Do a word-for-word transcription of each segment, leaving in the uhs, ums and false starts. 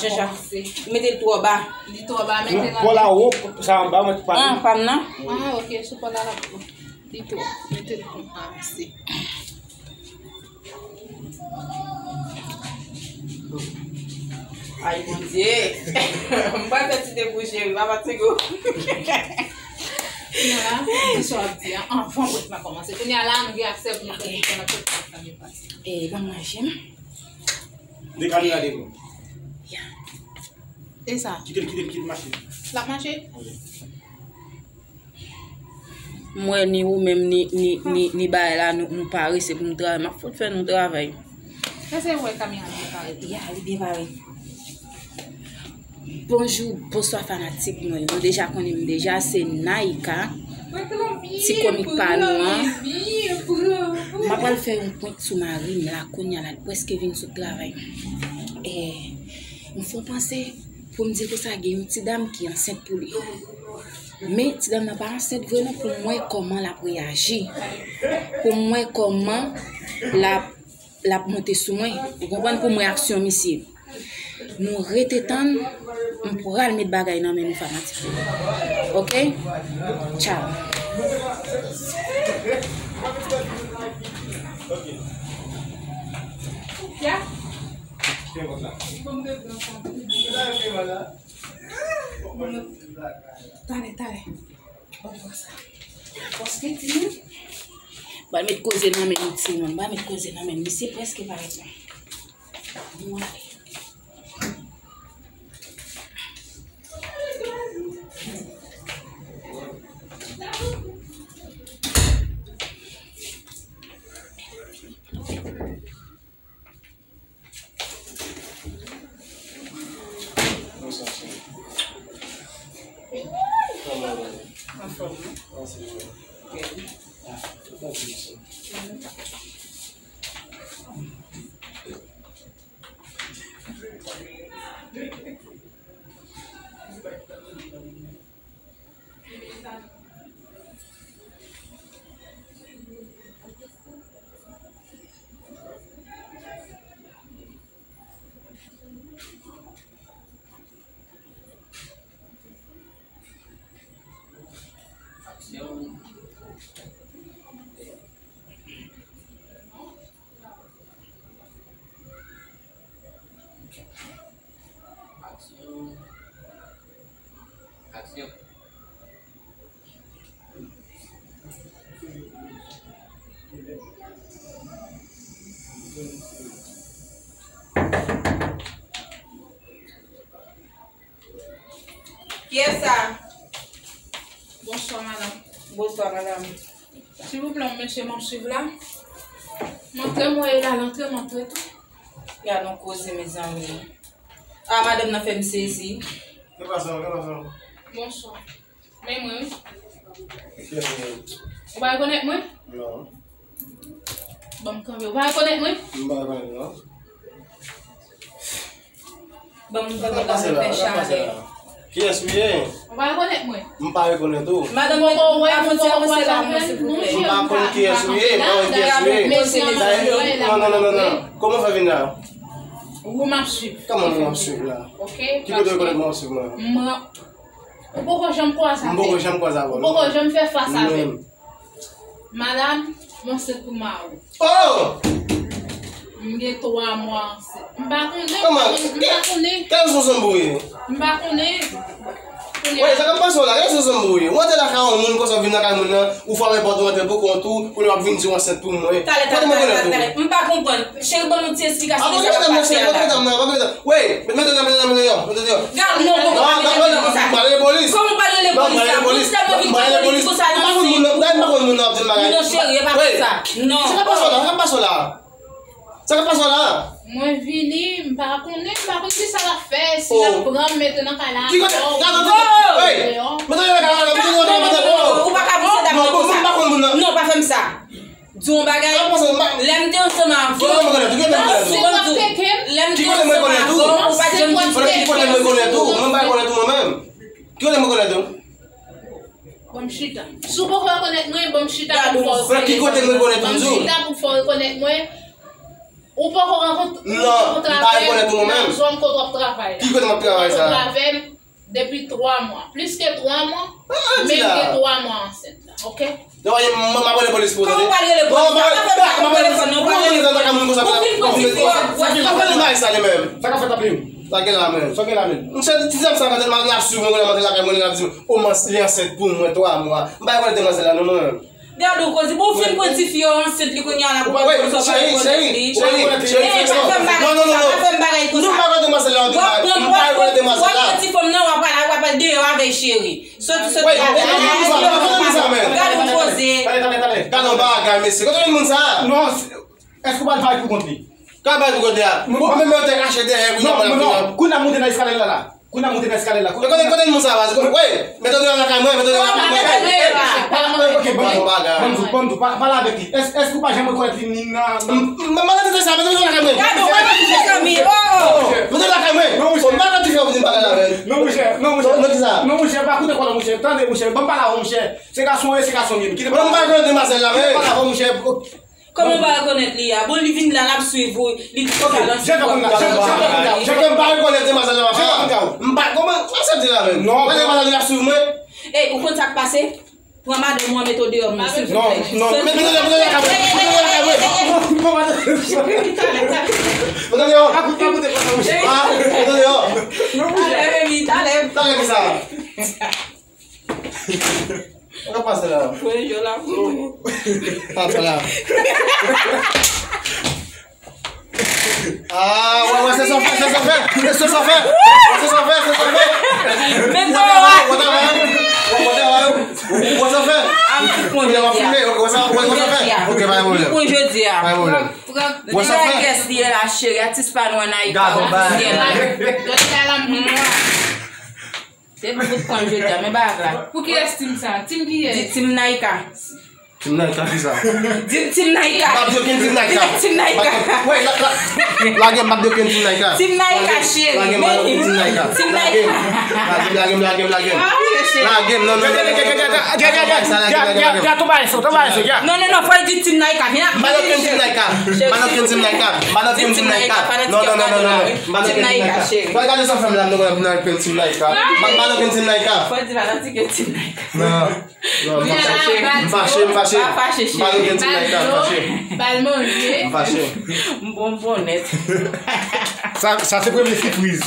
Jean-Jacques, mete l twò ba. Li twò ba, mete l. Pòl la wo, sa anba, mwen pa. Ah, pa m nan? Ah, ok, sou pòl la, l ap li twò. Mete l kou ase. Ay, Bondye. M pral fè ti debouche, wi, papa Tigo. Kounye a la, di sa w ap di a, anvan pou n pa kòmanse. Kounye a la, nou gen aksè pou nou fè, pou nou fè sa nou pase. E, ban m manje m. Dekale gade m. Ya. E sa? Kite l, kite l, kite l mache. L ap mache? Wi. M wè ni ou menm, ni, ni, ni, ni bagay la, nou, nou pare, se pou nou travay. M ap fout fè nou travay. Èske w wè kamera byen pare? Ya, li byen pare. Bonjou, bonswa fanatik mwen. Nou deja konnen m deja, se Naïka, ti komik pa nou an. M ap pral fè yon prank sou mari m la, kounye a la, l prèske vin sot travay. E, m fè yon panse pou m di l konsa gen yon ti dam ki ansent pou li. Men, ti dam nan pa ansent vre non, pou m wè kòman l ap reyaji. Pou m wè kòman l ap l ap monte sou mwen. Ou konprann? Pou m reaksyon misye. Nou rete tann, m pral met bagay nan men nou fanatik. Ok? Tchao. Tale, tale. Bon, bon sa. Paske timoun. Ba met koze nan men nou timoun. Ba met koze nan men nou. Misye prèske parèt la. Nou ale. Anfòm, wi. Aksyon. Aksyon. Kiyès sa? Bonswa, madanm. Bonswa, madanm. Silvouplè, yon mesye m ap swiv la. M antre, m wè l al antre, m antre tou. Gad yon koze, mezanmi. A, madanm nan fè m sezi. Ke pasa, ke pasa? Bonswa. Men mwen, wi. Kiyès ou ye? Ou pa rekonèt mwen? Non. Ban m kanpe. Ou pa rekonèt mwen? M pa rekonèt, non. Ban m kanpe, ban m fè chalè. Kiyès ou ye? Ou pa rekonèt mwen? M pa rekonèt ou. Madanm, poko wè, poko wè sa fè, monchè. M pa konn kiyès ou ye, m pa konn kiyès ou ye. Non, non, non, non, non. Kòman w fè vin la? Ou m ap swiv. Kòman ou m ap swiv la? Ok. Ki kote w rekonèt mwen w ap swiv mwen? Ou poko janm kwaze avè m. M poko janm kwaze avè w. Ou poko janm fè fas avè m. Madanm, m ansent pou mari w. Oh! M gen twa mwa ansent. M pa konnen, m pa konnen, m pa konnen. Kiyès ou sanble ou ye? M pa konnen. Kounye a. Wè, sa k ap pase w la, kiyès ou sanble ou ye? Ou antre lakay yon moun, konsa w vin lakay moun nan, ou frape pòt ou antre pou kont ou, kounye a w ap vin di w ansent pou mwen. Talè, talè, talè, talè. M pa konprann. Cheri, ban m yon ti esplikasyon de sa k ap pase a la. Wey, mete dam nan, mete dam nan deyò, mete deyò. Gad, non, non, non, pa rele polis. Kòman w pa rele polis la? Polis tèlman vin di polis konsa nan seri. M pa konn moun nan, m pa konn moun nan ap di m bagay. Non, cheri, e pa konsa. Non. Sa k ap pase w la? Sa k ap pase w la? Sa k ap pase w la? Mwen vini, m pa konnen, m pa konn kisa l ap fè, si l ap pran m mete nan kay la ankò, oubyen deyò. Mete nan kay la, mete nan kay la, mete nan kay la. Ou pa ka pouse dam nan konsa. Non, m pa konn moun nan. Non, pa fè m sa. Di yon bagay, lè m te ansanm avè w, lè m te ansanm avè w, ou pa t janm di m sa. Ki kote m rekonèt ou? Mwen pa rekonèt ou mwen menm. Ki kote m rekonèt ou? Ban m chita. Si w poko rekonèt mwen, ban m chita pou m fè w rekonèt mwen. Ban m chita pou m fè w rekonèt mwen. Ou poko rankontre, non, m pa rekonèt ou non menm. Nan zòn kote w ap travay la. Ki kote m ap travay sa? Ou rankontre avè m depi twa mwa. Plis ke twa mwa, men m gen twa mwa ansent la, oke? Donk, m ap rele polis pou ou tande. Kòman w pral rele polis la? W ap fè m pa pran telefòn nan, w pral rele polis. Ou fin pran ti fi a, w ap fè m bagay sa li menm. Sa k ap fèt ap li? Sa gen la menm? Sa gen la menm? Misye ti zam sa, kantel mal la sou mwen, mwen antre lakay mwen, l ap di m, o, li ansent pou mwen twa mwa. M pa rekonèt demwazèl la non mwen menm. Gade w koze, bon, w fin pran ti fi yo ansent li kounye a la pou w al pran sa w pa rekonèt li. Cheri, cheri, cheri, cheri, non, non, non, non. Sa pa fè m bagay konsa. W ap pran, w ap pran ti fanm nan, w ap al, w ap al deyò avè l, cheri. Soti, soti avè l. Gade w koze. Gade yon bagay, mesye. Kote w jwenn moun sa a? Non, èske w pa al pale pou kont li? Ka bay pou kote a. Ou menm yo te kache dèyè pou y ap al. Non, non, kounye a moute nan eskalye la la. Kounye a moute nan eskalye la. Kote, kote moun sa a, baz? Wè, mete dèyè lakay mwen, mete dèyè lakay mwen. Ok, ban m di w, ban m di w, pale avèk li. Èske, èske ou pa janm rekonèt li ni nan, nan... M, m, m, mete dèyè sa, mete dèyè lakay mwen. Gade, ou pa nan ti fè zanmi, oh, oh. Mete dèyè lakay mwen. Non, monchè. Ou pa nan ti fè, ou vin pale avè l. Non, monchè, non, monchè. Non, non, ki sa? Non, monchè, pa koute kòlè, monchè. Tande, monchè, ban m pale avè w, monchè. Se gason w ye, se gason w ye. Kite m pale avè w. Ban m pale avè demwazèl la, men. Kite m pale avè w, monchè. Kòman w pa rekonèt li a? Bon, li vin la, l ap swiv ou, li di konsa l ap swiv ou. Jan ke m pa rekonèt demwazèl la, m ap fè. M pa, kòman, kòman sa di la menm? Non, demwazèl la ap swiv mwen. Ey, ou konn sa k pase? Pran madanm ou an, mete w deyò mwen, silvouplè. Non, non, mete dèyè, mete dèyè lakay mwen, mete dèyè lakay mwen. Non, madanm. Mete dèyò. Ah, mete dèyò. Talè, baby, talè. Talè ki sa? Sa k ap pase la? Premye jou la pou mwen. Sa ap fè la? Ah, wè, wè, se sa w fè, se sa w fè. Se sa w fè. Se sa w fè, se sa w fè. Men sa w fè. Wè sa w fè. Wè sa w fè. Wè sa w fè. Ok, pa gen pwoblèm. Pou jodi a. Pa gen pwoblèm. Wè sa w fè. Gèlès li ye la, cheri. Atis pa nou an Ayiti. Gade yon bagay. Gade la, la, mwen. Se pou bout kòl jodi a, men bagay la. Pou kiyès team sa? Team kiyès? Di team Naika. Team Naika, ki sa? Di team Naika. M p ap di okenn team Naika. Di team Naika. Wè, la, la, lage m, m p ap di okenn team Naika. Team Naika, cheri. Lage m, m p ap di okenn team Naika. Team Naika. Lage m, lage m, lage m, lage m. Lage m, non, non, non, non, non. Gade, gade, gade, gade, gade, gade, gade, gade, gade, gade, gade, gade, gade, gade, gade, gade, gade, gade, gade. Non, non, non, fò l di team Naika, vin ap. M pa nan okenn team Naika. M pa nan okenn team Naika. M pa nan okenn team Naika. Non, non, non, non, non, non. M pa nan okenn team Naika. Fò gade sa fè m la, m nan okenn team Naika. M pa nan okenn team Naika. Fò di fanatik yo team Naika. Non. Non, m fache. M fache, m fache. Pa fache, cheri. M pa nan okenn team Naika, m fache. Bal manje. M fache. M bonbon nèt. Sa, sa se premye sipriz.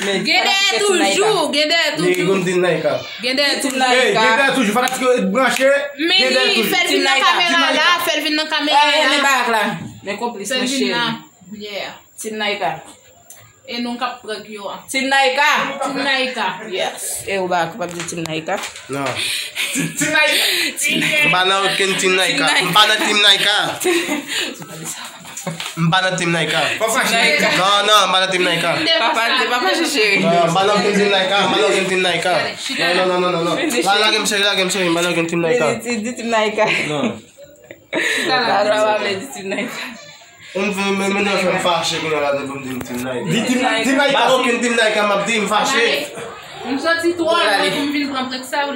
Gen dèyè toujou, gen dèyè toujou. Gen dèyè toujou. Hey, gen dèyè toujou. Fanatik yo ret branche. Men li fè l vin nan kamera la, fè l vin nan kamera la. Men konplis mwen, cheri. Yeah. Team Naika. E nou k ap prank yo a. Team Naika. Team Naika. Yes. E ou pa kapab di Team Naika? Non. Team Naika. M pa nan okenn Team Naika. M pa nan Team Naika. M pa nan Team Naika. Pa fache. Non, non, m pa nan Team Naika. Pa fache, pa fache, cheri. Non, m pa nan okenn Team Naika. M pa nan okenn Team Naika. Non, non, non, non, non. La, lage m, cheri, lage m, cheri. M pa nan okenn Team Naika. Di, di, di Team Naika. Non. Sa la, la, la, di Team Naika. Ou m fè, men, men, men, fè m fache kounye a la, pou m di m Team Naika. Di Team Naika. Team Naika. Pa okenn Team Naika, m ap di m fache. M soti twò lwen pou m vin pran prank sa.